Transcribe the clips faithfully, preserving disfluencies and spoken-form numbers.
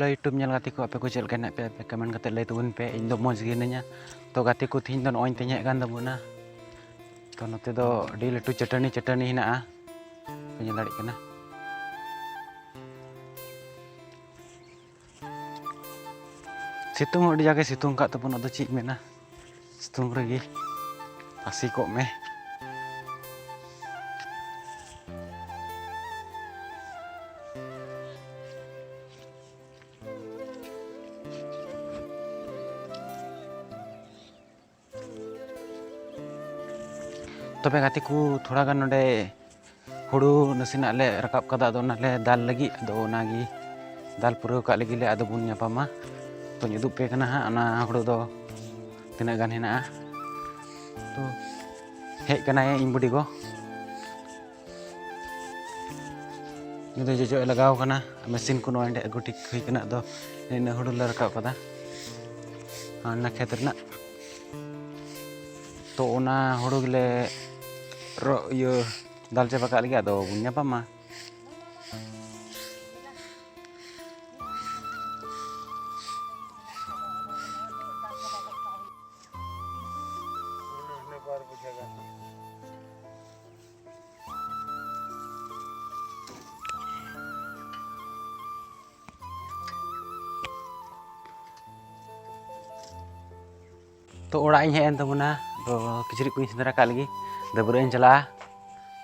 Hello YouTube ᱧᱮᱞ ᱜᱟᱛᱮ ᱠᱚ, ᱟᱯᱮ ᱠᱚ ᱪᱮᱫ ᱞᱮᱠᱟ ᱦᱮᱱᱟᱜ ᱯᱮᱭᱟ? ᱟᱯᱮ comment ᱠᱟᱛᱮ ᱞᱟᱹᱭ ᱛᱟᱵᱚᱱ ᱯᱮ᱾ ᱤᱧ ᱫᱚ ᱢᱚᱡᱽ ᱜᱮ ᱦᱤᱱᱟᱹᱧᱟ᱾ ᱛᱚ ᱜᱟᱛᱮ ᱠᱚ, ᱛᱤᱦᱤᱧ ᱫᱚ ᱱᱚᱜᱼᱚᱭ ᱛᱮᱧ ᱦᱮᱡ ᱟᱠᱟᱱ ᱛᱟᱵᱚᱱᱟ᱾ ᱛᱚ ᱱᱚᱛᱮ ᱫᱚ ᱟᱹᱰᱤ ᱞᱟᱹᱴᱩ ᱪᱟᱹᱴᱟᱹᱱᱤ, ᱪᱟᱹᱴᱟᱹᱱᱤ ᱦᱮᱱᱟᱜᱼᱟ, ᱯᱮ ᱧᱮᱞ ᱫᱟᱲᱮᱭᱟᱜ ᱠᱟᱱᱟ᱾ ᱥᱤᱛᱩᱝ ᱦᱚᱸ ᱟᱹᱰᱤ ᱡᱟᱜᱮ ᱥᱤᱛᱩᱝ ᱟᱠᱟᱫ ᱛᱟᱵᱚᱱᱟ, ᱟᱫᱚ ᱪᱮᱫ ᱢᱮᱱᱟ, ᱥᱤᱛᱩᱝ ᱨᱮᱜᱮ ᱛᱟᱥᱮ ᱠᱚᱜ ᱢᱮ᱾ ᱛᱚᱵᱮ ᱜᱟᱛᱮ ᱠᱚ, ᱛᱷᱚᱲᱟ ᱜᱟᱱ ᱱᱚᱰᱮ ᱦᱩᱲᱩ ᱱᱟᱥᱮᱱᱟᱜ ᱞᱮ ᱨᱟᱠᱟᱵ ᱠᱟᱫᱟ, ᱟᱫᱚ ᱚᱱᱟᱞᱮ ᱫᱟᱞ ᱞᱟᱹᱜᱤᱫ, ᱟᱫᱚ ᱚᱱᱟᱜᱮ ᱫᱟᱞ ᱯᱩᱨᱟᱹᱣ ᱠᱟᱜ ᱞᱟᱹᱜᱤᱫ ᱞᱮ, ᱟᱫᱚ ᱵᱚᱱ ᱧᱟᱯᱟᱢᱟ᱾ ᱛᱚᱧ ᱩᱫᱩᱜ ᱯᱮ ᱠᱟᱱᱟ ᱦᱟᱸᱜ ᱚᱱᱟ ᱦᱩᱲᱩ ᱫᱚ ᱛᱤᱱᱟᱹᱜ ᱜᱟᱱ ᱦᱮᱱᱟᱜᱼᱟ᱾ ᱛᱚ ᱦᱮᱡ ᱠᱟᱱᱟᱭ ᱤᱧ ᱵᱩᱰᱤ ᱜᱚ, ᱩᱱᱤ ᱫᱚ ᱡᱚᱡᱚᱜ ᱮ ᱞᱟᱜᱟᱣ ᱠᱟᱱᱟ᱾ ᱢᱮᱥᱤᱱ ᱠᱚ ᱱᱚᱜᱼᱚᱭ ᱚᱸᱰᱮ ᱟᱹᱜᱩ ᱴᱷᱤᱠ ᱦᱩᱭ ᱠᱟᱱᱟ᱾ ᱟᱫᱚ ᱱᱤᱱᱟᱹᱜ ᱦᱩᱲᱩ ᱞᱮ ᱨᱟᱠᱟᱵ ᱠᱟᱫᱟ ᱚᱱᱟ ᱠᱷᱮᱛ ᱨᱮᱱᱟᱜ᱾ ᱛᱚ ᱚᱱᱟ ᱦᱩᱲᱩ ᱜᱮᱞᱮ ᱨᱚ-, ᱤᱭᱟᱹ, ᱫᱟᱞ ᱪᱟᱵᱟ ᱠᱟᱜ ᱞᱟᱹᱜᱤᱫ, ᱟᱫᱚ ᱵᱚᱱ ᱧᱟᱯᱟᱢᱟ᱾ ᱛᱚ ᱚᱲᱟᱜ ᱤᱧ ᱦᱮᱡ ᱮᱱ ᱛᱟᱵᱚᱱᱟ᱾ ᱛᱚ ᱠᱤᱪᱨᱤᱡ ᱠᱚᱧ ᱥᱮᱸᱫᱽᱨᱟ ᱠᱟᱜ ᱞᱟᱹᱜᱤᱫ, ᱰᱟᱹᱵᱽᱨᱟᱹᱜ ᱤᱧ ᱪᱟᱞᱟᱜᱼᱟ᱾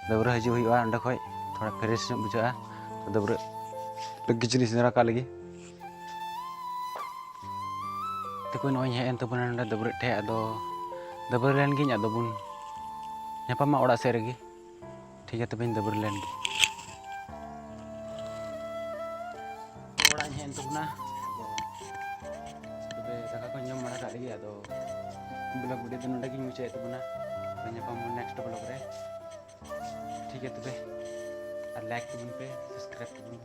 ᱰᱟᱹᱵᱽᱨᱟᱹ ᱦᱤᱡᱩᱜ ᱦᱩᱭᱩᱜᱼᱟ, ᱚᱸᱰᱮ ᱠᱷᱚᱡ ᱛᱷᱚᱲᱟ fresh ᱧᱚᱜ ᱵᱩᱡᱷᱟᱹᱜᱼᱟ᱾ ᱛᱚ ᱰᱟᱹᱵᱽᱨᱟᱹᱜ ᱠᱤᱪᱨᱤᱡ ᱥᱮᱸᱫᱽᱨᱟ ᱠᱟᱜ ᱞᱟᱹᱜᱤᱫ᱾ ᱛᱮᱠᱚ ᱱᱚᱜᱼᱚᱭ ᱤᱧ ᱦᱮᱡ ᱮᱱ ᱛᱟᱵᱚᱱᱟ ᱱᱚᱰᱮ ᱰᱟᱹᱵᱽᱨᱟᱹᱜ ᱴᱷᱮᱡ᱾ ᱟᱫᱚ ᱰᱟᱹᱵᱽᱨᱟᱹ ᱞᱮᱱ ᱜᱤᱧ, ᱟᱫᱚ ᱵᱚᱱ ᱧᱟᱯᱟᱢᱟ ᱚᱲᱟᱜ ᱥᱮᱫ ᱨᱮᱜᱮ᱾ ᱴᱷᱤᱠ ᱜᱮᱭᱟ, ᱛᱚᱵᱮᱧ ᱰᱟᱹᱵᱽᱨᱟᱹ ᱞᱮᱱ ᱜᱮ᱾ ᱚᱲᱟᱜ ᱤᱧ ᱦᱮᱡ ᱮᱱ ᱛᱟᱵᱚᱱᱟ᱾ ᱛᱚᱵᱮ ᱫᱟᱠᱟ ᱠᱚᱧ ᱡᱚᱢ ᱵᱟᱲᱟ ᱠᱟᱜ ᱞᱟᱹᱜᱤᱫ, ᱟᱫᱚ vlog video ᱫᱚ ᱱᱚᱰᱮ ᱜᱤᱧ ᱢᱩᱪᱟᱹᱫ ᱮᱫ ᱛᱟᱵᱚᱱᱟ᱾ ᱧᱟᱯᱟᱢ ᱵᱚᱱ next vlog ᱨᱮ᱾ ᱴᱷᱤᱠ ᱜᱮᱭᱟ ᱛᱚᱵᱮ, ᱟᱨ like ᱛᱟᱵᱚᱱ ᱯᱮ, subscribe ᱛᱟᱵᱚᱱ